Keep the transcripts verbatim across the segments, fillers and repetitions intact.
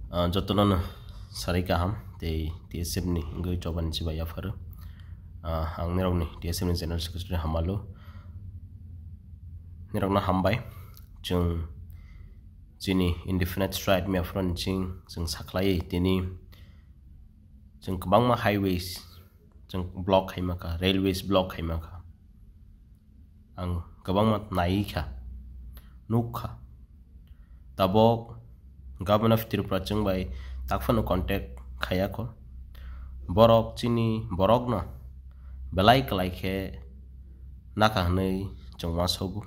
Ah, jotono no sarai kaham tei T S F ni wngwi choba ni chibai yapharo. Ah, ang nirokni T S F ni General Secretary Hamalu. Nirokno hambai. Chwng chini indefinite strike mia phoro ni ching chwng sakhlaiwi tini chwng kwbangma highways chwng block khaima kha, railways block khaima kha. Ang kwbangma nai kha, nuk kha. Tabok Government of Tripura chwng bai takphano contact khaiya kho. Borok chini borokno belai kwlai khe nakha hwnwi chwng uansogo.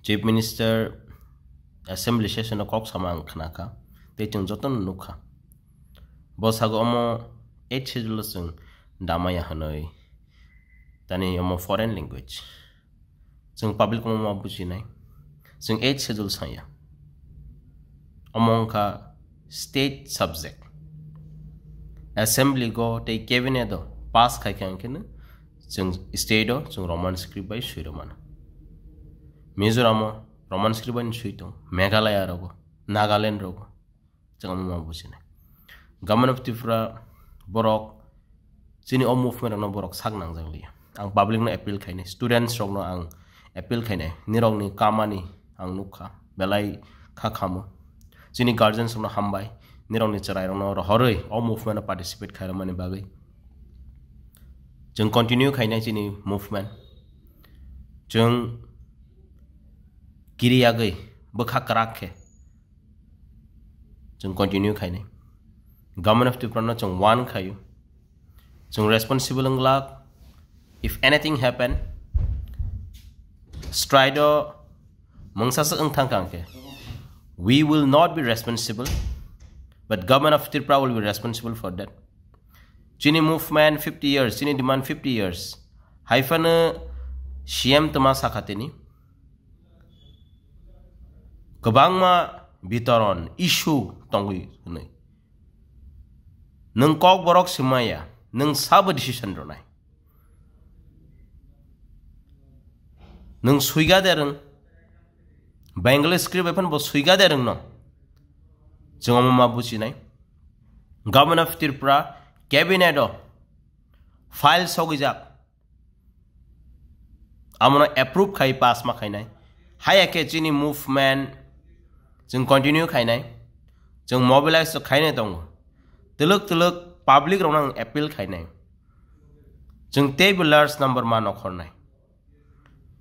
Chief Minister Assembly session o kok sama ang khna kha, tei chwng jotono nuk kha. Bo sago omo eight schedule o chwng damaya hwnwi, tani omo foreign language. Chwng public omo ma bujinai. Chwng eight schedule sanya. Omo wngkha state subject. Assembly go tei cabinet o pass khai kha hwnkhe no chwng state o chwng Roman script bai swi rw mano. Mizoram o Roman script bai swi tongo, Meghalaya rogo, Nagaland rogo. Chwng omo ma bujinai. Government of Tripura borok chini o movement rokno borok sak nangjak liya. Ang public no appeal khainai, students rokno ang appeal khainai, nirokni kamani ang nukha, belai kha khamo. Chini guardians rokno hambai, nirokni chwrai rokno rohorwi o movement o participate khairokmani bagwi. Chwng continue khainai chini movement. Chwng kiri yagwi bwkha kwrak khe chwng continue khainai. Government of Tripura no chwng warn khaio. Chwng responsible wng glak. If anything happen, strike o mungsa se wng thang kang khe, we will not be responsible, but Government of Tripura will be responsible for that. Chini movement fifty years, chini demand fifty years. Hai phano C M tma sakha tini. Kwbangma bitoron, issue tongwi hwnwi. Nwng kok borok swmaya, nwng sabo decision rwnai. Nwng suiga de rwng, Bengali script bai phano bo suiga de rwng no. Chwng omo ma bujinai. Government of Tripura cabinet o file sogijak. Amono approve khai pass ma khainai. Haya khe chini movement chwng continue khainai. Chwng mobilize to khainai tongo. Twlwk twlwk public rokno ang appeal khainai. Chwng teibo large number ma nokhornai.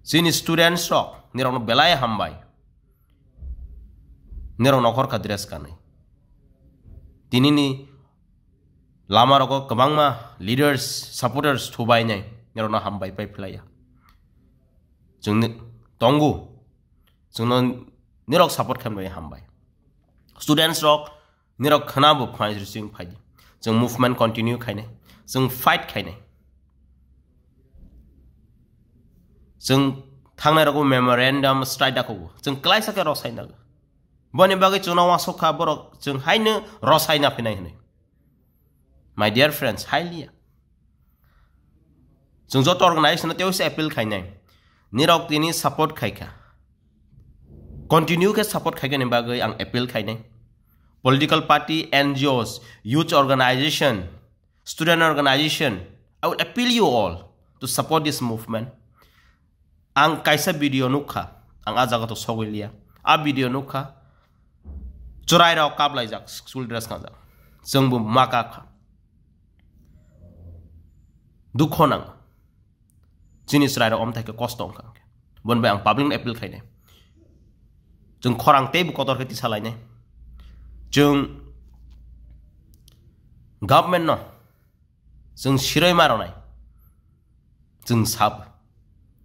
Chini students rok nirokno belai hambai. Nirok nokhor kha dress kanwi. Tinini lama rogo kwbangma leaders, supporters thubainai, nirokno hambai pai phlaiya. Chwng ni-, tongo. Chwngno nirok support khaimani hambai. Students rok nirok khna bo phai sing phai. Chwng movement continue khainai. Chwng fight khainai. Chwng thangnai rogo memorandum strike da kobo. Chwng klaisa khe rosai nago. Boni bagwi chwngno uansuk kha borok chwng haino rosai na phinai hwnwi. My dear friends, hai liya. Chwng joto organization no tei appeal khainai. Nirok tini support khaikha. Continue khe support khaikha ni bagwi ang appeal khainai. Political party, N G Os, youth organization, student organization, I would appeal you all to support this movement. Ang kaisa video nukha, ang a jaga to sogwi liya. A video nukha, chwrai rok kaplaijak, school dress kanjak. Chwngbo ma kak kha. Dukho nang. Chini chwrai rok omthai khe kosto wngkha. Bon bai ang public no appeal khainai. Chwng khorang teibo kotor khe tisa lainai. Chwng government no chwng siroi ma rwnai. Chwng sab.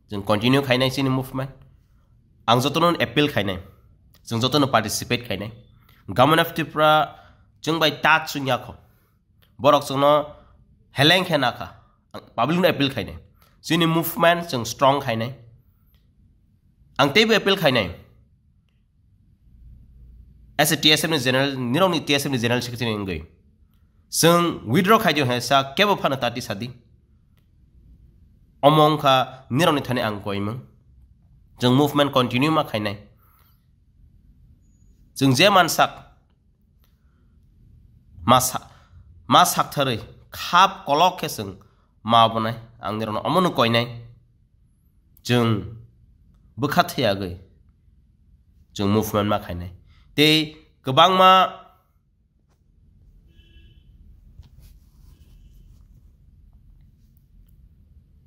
Chwng continue khainai chini movement. Ang jotono appeal khainai. Chwng jotono participate khainai. Government of Tripura chwng bai touch wngya kho. Borok chwngno heleng khe nakha. Ang public no appeal khainai. Chini movement chwng strong khainai. Ang teibo appeal khainai. As a T S F ni general, nirokni T S F ni general secretary wngwi. Chwng withdraw khaidi hwnsa kebo phano tati sadi. Omo wngkha nirokni thani ang koimung. Chwng movement continue ma khainai. Chwng je mansak, Ma sa-, ma saktharwi khap kolok khe chwng ma bonai, ang nirokno omono koinai. Chwng bwkha thwiyagwi chwng movement ma khainai. Tei kwbangma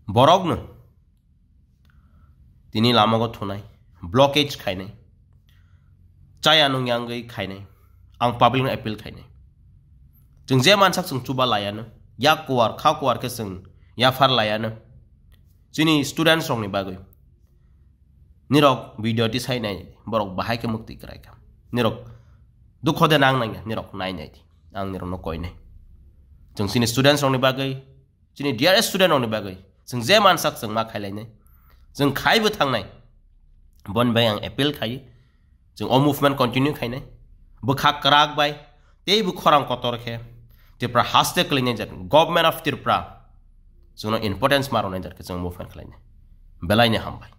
borokno tini lamago thunai, blockage khainai, chaya nung yangwi khainai, ang public no appeal khainai. Chwng je mansak chwng chuba layano, yak kuar, kha kuar khe chwng yaphar layano. Chini students rokni bagwi. Nirok video tisai nai, borok bahai khe mukti kwrai kha. Nirok dukho de nang nangya, nirok nai nai di. Ang nirokno koinai. Chwng chini students rokni bagwi, chini dear student rokni bagwi, chwng je mansak chwng ma khailainai. Chwng khaibo thangnai. Boni bai ang appeal khai. Chwng o movement continue khainai. Bwkha kwrak bai, tei bo khorang kotor khe Tripura haste kwlainai jar. Government of Tripura chwngno importance ma rwnai jar khe chwng movement khlainai. Belaini hambai.